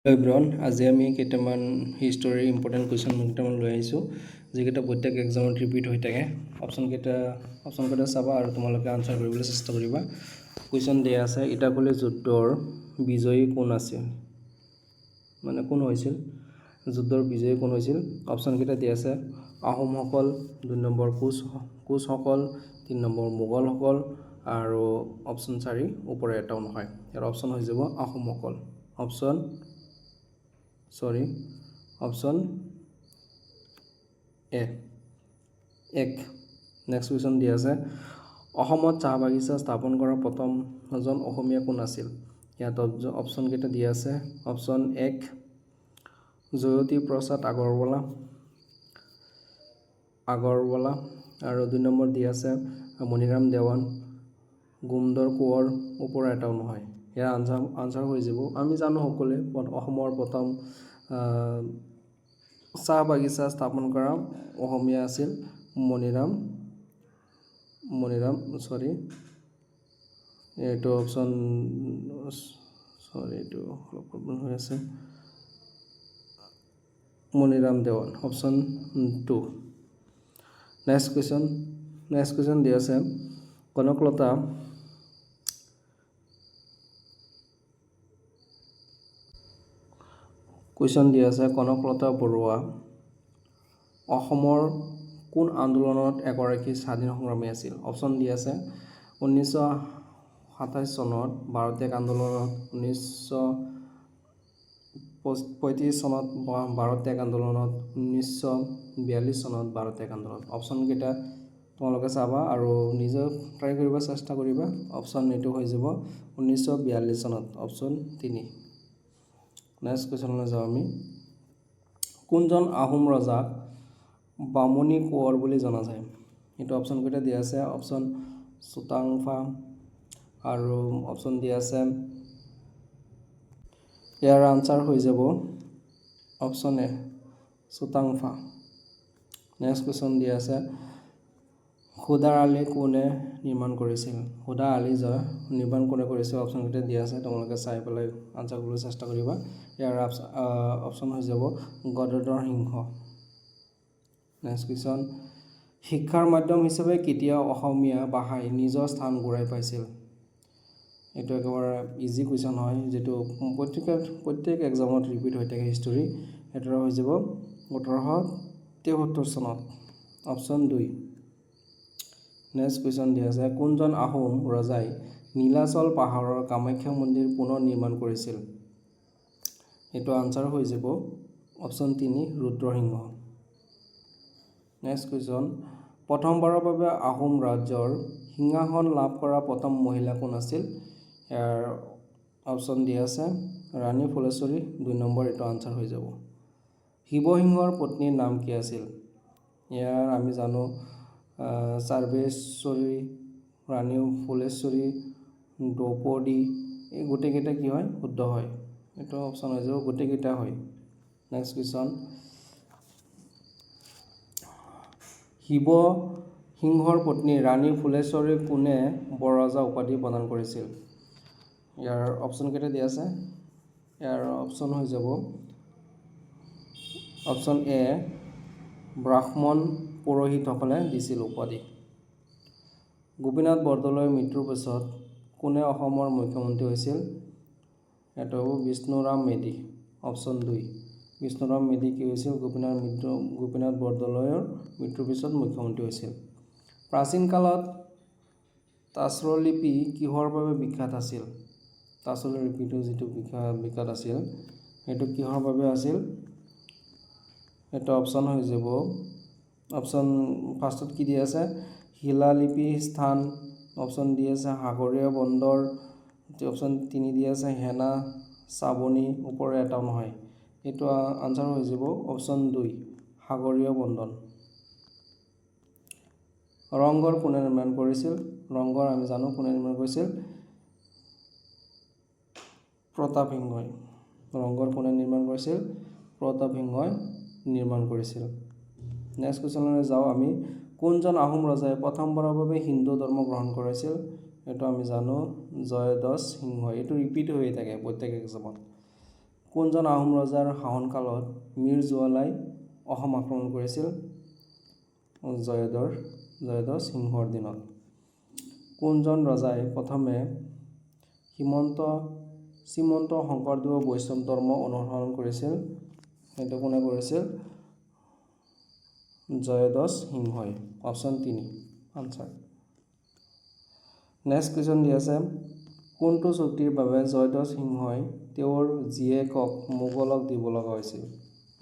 Everyone, আজি আমি কেইটামান হিষ্টৰীৰ ইম্পৰ্টেণ্ট কুৱেশ্যন কেইটামান লৈ আহিছোঁ, যিকেইটা প্ৰত্যেক এক্সামত ৰিপিট হৈ থাকে। অপশ্যনকেইটা চাবা আৰু তোমালোকে আনচাৰ কৰিবলৈ চেষ্টা কৰিবা। কুৱেশ্যন দিয়া আছে, ইটাখুলি যুদ্ধৰ বিজয়ী কোন আছিল, মানে কোন হৈছিল, যুদ্ধৰ বিজয়ী কোন হৈছিল? অপশ্যনকেইটা দিয়া আছে, আহোমসকল, 2 নম্বৰ কোচসকল, 3 নম্বৰ মোগলসকল আৰু অপশ্যন 4 ওপৰে এটাও নহয়। ইয়াৰ অপশ্যন হৈ যাব আহোমসকল, অপশ্যন এ 1। নেক্সট কুৱেশ্যন দিয়া আছে, অসমত চাহ বাগিচা স্থাপন কৰা প্ৰথমজন অসমীয়া কোন আছিল? ইয়াত অপশ্যনকেইটা দিয়া আছে, অপশ্যন 1 জয়তী প্ৰসাদ আগৰৱালা আৰু 2 নম্বৰ দিয়া আছে মণিৰাম দেৱান, গোমধৰ কোঁৱৰ, ওপৰৰ এটাও নহয়। ইয়াৰ আনচাৰ হৈ যাব, আমি জানো সকলোৱে অসমৰ প্ৰথম চাহ বাগিচা স্থাপন কৰা অসমীয়া আছিল মণিৰাম চৰি এইটো অপশ্যন চৰি এইটো অলপ প্ৰব্লেম হৈ আছে, Maniram Dewan, option 2। Next question দিয়া আছে, কনকলতা কুৱেশ্যন দিয়া আছে, কনকলতা বৰুৱা অসমৰ কোন আন্দোলনত এগৰাকী স্বাধীন সংগ্ৰামী আছিল? অপশ্যন দিয়া আছে, 1927 চনত ভাৰত ত্যাগ আন্দোলনত, 1935 চনত ভাৰত ত্যাগ আন্দোলনত, 1942 চনত ভাৰত ত্যাগ আন্দোলন। অপশ্যনকেইটা তোমালোকে চাবা আৰু নিজেও ট্ৰাই কৰিব চেষ্টা কৰিবা। অপশ্যন এইটো হৈ যাব 1942 চনত, অপশ্যন 3। নেক্সট কুৱেশ্যনলৈ যাওঁ আমি, কোনজন আহোম ৰজাক বামুণী কোঁৱৰ বুলি জনা যায়? এইটো অপশ্যনকেইটা দিয়া আছে, অপশ্যন চুতাংফা আৰু অপশ্যন দিয়া আছে, ইয়াৰ আনচাৰ হৈ যাব অপশ্যন এ চুতাংফা। নেক্সট কুৱেশ্যন দিয়া আছে, সুদাৰ আলি কোনে নিৰ্মাণ কৰিছিল? সুদা আলি জয় নিৰ্মাণ কোনে কৰিছিল? অপশ্যনকেইটা দিয়া আছে, তোমালোকে চাই পেলাই আনচাৰ কৰিবলৈ চেষ্টা কৰিবা। ইয়াৰ অপশ্যন হৈ যাব গদাধৰ সিংহ। নেক্সট কুৱেশ্যন, শিক্ষাৰ মাধ্যম হিচাপে কেতিয়া অসমীয়া ভাষাই নিজৰ স্থান ঘূৰাই পাইছিল? এইটো একেবাৰে ইজি কুৱেশ্যন হয়, যিটো প্ৰত্যেক এক্সামত ৰিপিট হৈ থাকে হিষ্টৰী। এইটো হৈ যাব 1873 চনত, অপশ্যন 2। নেক্সট কুৱেশ্যন দিয়া আছে, কোনজন আহোম ৰজাই নীলাচল পাহাৰৰ কামাখ্যা মন্দিৰ পুনৰ নিৰ্মাণ কৰিছিল? এইটো আনচাৰ হৈ যাব অপশ্যন 3 ৰুদ্ৰসিংহ। নেক্সট কুৱেশ্যন, প্ৰথমবাৰৰ বাবে আহোম ৰাজ্যৰ সিংহাসন লাভ কৰা প্ৰথম মহিলা কোন আছিল? ইয়াৰ অপশ্যন দিয়া আছে ৰাণী ফুলেশ্বৰী, 2 নম্বৰ এইটো আনচাৰ হৈ যাব। শিৱসিংহৰ পত্নীৰ নাম কি আছিল? ইয়াৰ আমি জানো চাৰ্বেশ্বৰী, ৰাণী ফুলেশ্বৰী, দ্ৰৌপদী, এই গোটেইকেইটা কি হয় শুদ্ধ হয়, এইটো অপশ্যন হৈ যাব গোটেইকেইটা হয়। নেক্সট কুৱেশ্যন, শিৱসিংহৰ পত্নী ৰাণী ফুলেশ্বৰীক কোনে বৰৰজা উপাধি প্ৰদান কৰিছিল? ইয়াৰ অপশ্যনকেইটা দিয়া আছে, ইয়াৰ অপশ্যন হৈ যাব অপশ্যন এ ব্ৰাহ্মণ পুৰোহিতসকলে দিছিল উপাধি। গোপীনাথ বৰদলৈৰ মৃত্যুৰ পিছত কোনে অসমৰ মুখ্যমন্ত্ৰী হৈছিল? এইটো হ'ব বিষ্ণুৰাম মেধি, অপশ্যন 2। বিষ্ণুৰাম মেধি কি হৈছিল? গোপীনাথ বৰদলৈৰ মৃত্যুৰ পিছত মুখ্যমন্ত্ৰী হৈছিল। প্ৰাচীন কালত তাম্ৰলিপি কিহৰ বাবে বিখ্যাত আছিল? তাম্ৰলিপিটো যিটো বিখ্যাত আছিল সেইটো কিহৰ বাবে আছিল? এইটো অপশ্যন হৈ যাব, অপশ্যন ফাৰ্ষ্টত কি দিয়া আছে শিলালিপি স্থান, অপশ্যন দি আছে সাগৰীয় বন্দৰ, অপশ্যন 3 দিয়া আছে সেনা চাবনি, ওপৰে এটাও নহয়। এইটো আনচাৰ হৈ যাব অপশ্যন 2 সাগৰীয় বন্দৰ। ৰংঘৰ কোনে নিৰ্মাণ কৰিছিল? ৰংঘৰ আমি জানো কোনে নিৰ্মাণ কৰিছিল, প্ৰতাপ সিংহই। ৰংঘৰ কোনে নিৰ্মাণ কৰিছিল? প্ৰতাপ সিংহই নিৰ্মাণ কৰিছিল। নেক্সট কুৱেশ্যনলৈ যাওঁ আমি, কোনজন আহোম ৰজাই প্ৰথমবাৰৰ বাবে হিন্দু ধৰ্ম গ্ৰহণ কৰিছিল? এইটো আমি জানো জয়ধ্বজ সিংহ। এইটো ৰিপিট হৈয়ে থাকে প্ৰত্যেক এক্সামত। কোনজন আহোম ৰজাৰ শাসনকালত মিৰজুমলাই অসম আক্ৰমণ কৰিছিল? জয়ধ্বজ সিংহৰ দিনত। কোনজন ৰজাই প্ৰথমে শ্ৰীমন্ত শংকৰদেৱৰ বৈষ্ণৱ ধৰ্ম অনুসৰণ কৰিছিল? সেইটো কোনে কৰিছিল? জয়ধ্বজ সিংহই। Option 3 answer. নেক্সট কুৱেশ্যন দি আছে, কোনটো চুক্তিৰ বাবে জয়ধ্বজ সিংহই তেওঁৰ জীয়েকক মোগলক দিব লগা হৈছিল?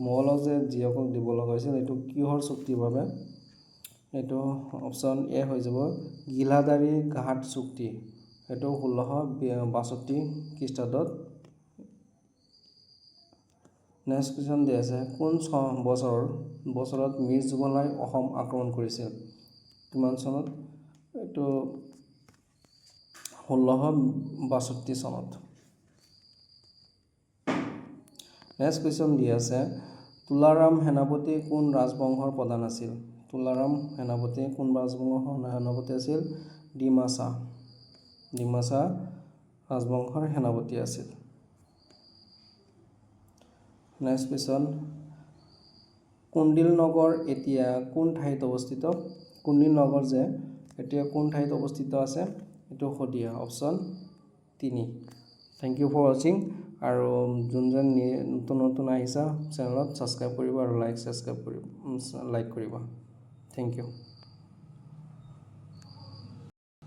মোগলক যে জীয়েকক দিব লগা হৈছিল, এইটো কিহৰ চুক্তিৰ বাবে? এইটো অপশ্যন এ হৈ যাব, গিলাধাৰী ঘাট চুক্তি। সেইটো 1662 খ্ৰীষ্টাব্দত। নেক্সট কুৱেশ্যন দি আছে, কোন বছৰত মিৰজুমলাই অসম আক্ৰমণ কৰিছিল? কিমান চনত? এইটো 1662 চনত। নেক্সট কুৱেশ্যন দি আছে, তুলাৰাম সেনাপতি কোন ৰাজবংশৰ প্ৰধান আছিল? তুলাৰাম সেনাপতি কোন ৰাজবংশৰ সেনাপতি আছিল? ডিমাচা ৰাজবংশৰ সেনাপতি আছিল। নেক্সট কুৱেশ্যন, কুণ্ডিল নগৰ এতিয়া কোন ঠাইত অৱস্থিত? কুণ্ডিল নগৰ যে এতিয়া কোন ঠাইত অৱস্থিত আছে? এইটো Sadiya, option 3। Thank U for ৱাচিং। আৰু যোনজন নতুন নতুন আহিছা চেনেলত, ছাবস্ক্ৰাইব কৰিব আৰু লাইক ছাবস্ক্ৰাইব কৰিব, লাইক কৰিবা। Thank U.